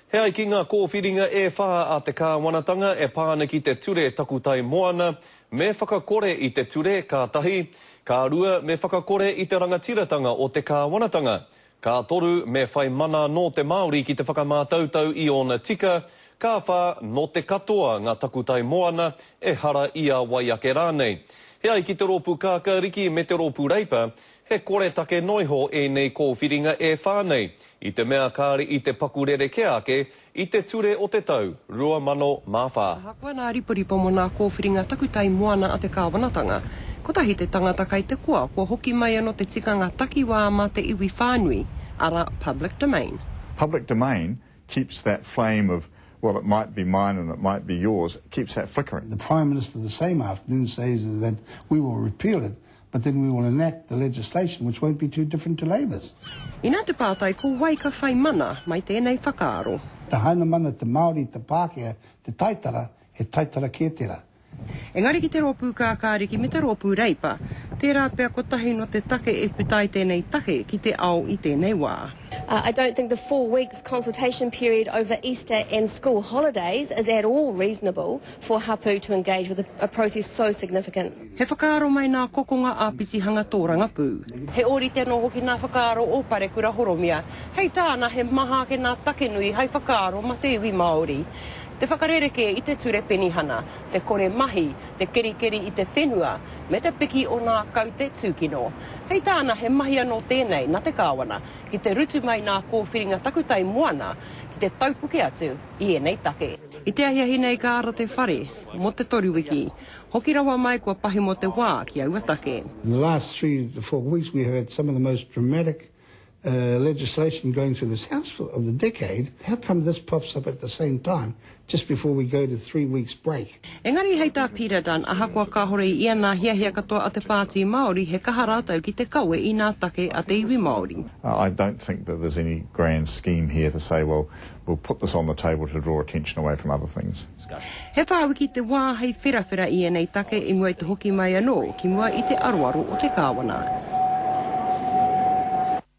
He ai ki ngā kōwhiringa e whā a te kāwanatanga e pā ana ki te ture takutai moana, me whakakore i te ture, ka tahi, ka rua, me whakakore i te rangatiratanga o te kāwanatanga, ka toru, me whai mana anō te Māori ki te whakamātautau i ōna tika, ka whā, nō te katoa ngā takutai moana, ehara i a wai ake rānei. He ai ki te Rōpū Kākāriki me te Rōpū Reipa, He koretake noiho ēnei kōwhiringa e whā nei, i te mea kāre i te paku rerekē ake i te ture o te tau 2004. Ahakoa nā riporipo mō nā kōwhiringa takutai moana a te kāwanatanga, kotahi te tangata kai te koa kua hoki mai anō te tikanga takiwā mā te iwi whānui, arā, public domain. Public domain keeps that flame of, well, it might be mine and it might be yours, keeps that flickering. The Prime Minister the same afternoon says that we will repeal it, but then we will enact the legislation which won't be too different to Labour's. Inā te pātai ko wai ka whai mana mai tēnei whakaaro? Te hainamana te Māori, te Pākehā, te taitara, he taitara kē tērā. Engari ki te Rōpū Kākāriki me te Rōpū Reipa, tērā pea kotahi no te take e puta ai tēnei take ki te ao i tēnei wā. I don't think the four weeks consultation period over Easter and school holidays is at all reasonable for hapu to engage with a process so significant. He whakaaro mai nā kokonga āpitihanga tōrangapū. He ōrite anō hoki nā whakaaro o Parekura Horomia. Hei tāna he maha ake nā take nui hai whakaaro ma te iwi Māori. Te whakarerekē i te ture penihana, te kore mahi, te kerikeri i te whenua, me te piki o nā kaute tūkino. Hei tāna he mahi anō tēnei na te Kāwana ki te rutu mai nā kōwhiringa takutai moana ki te taupuke atu i ēnei take. I te ahiahi nei ka ara te whare mō te toru wiki. Hoki rawa mai kua pahemo te wā ki aua take. In the last three to four weeks we have had some of the most dramatic legislation going through this house for, of the decade. How come this pops up at the same time just before we go to three weeks break? Engari hei tā Peter Dunne, ahakoa kāhore i ia nā hiahia katoa a te Pāti Māori, he kaha rātou ki te kawe i nā take a te iwi Māori. I don't think that there's any grand scheme here to say, well, we'll put this on the table to draw attention away from other things. He whā wiki te wā hei wherawhera i ēnei take i mua i te hoki mai anō ki mua i te aroaro o te Kāwana.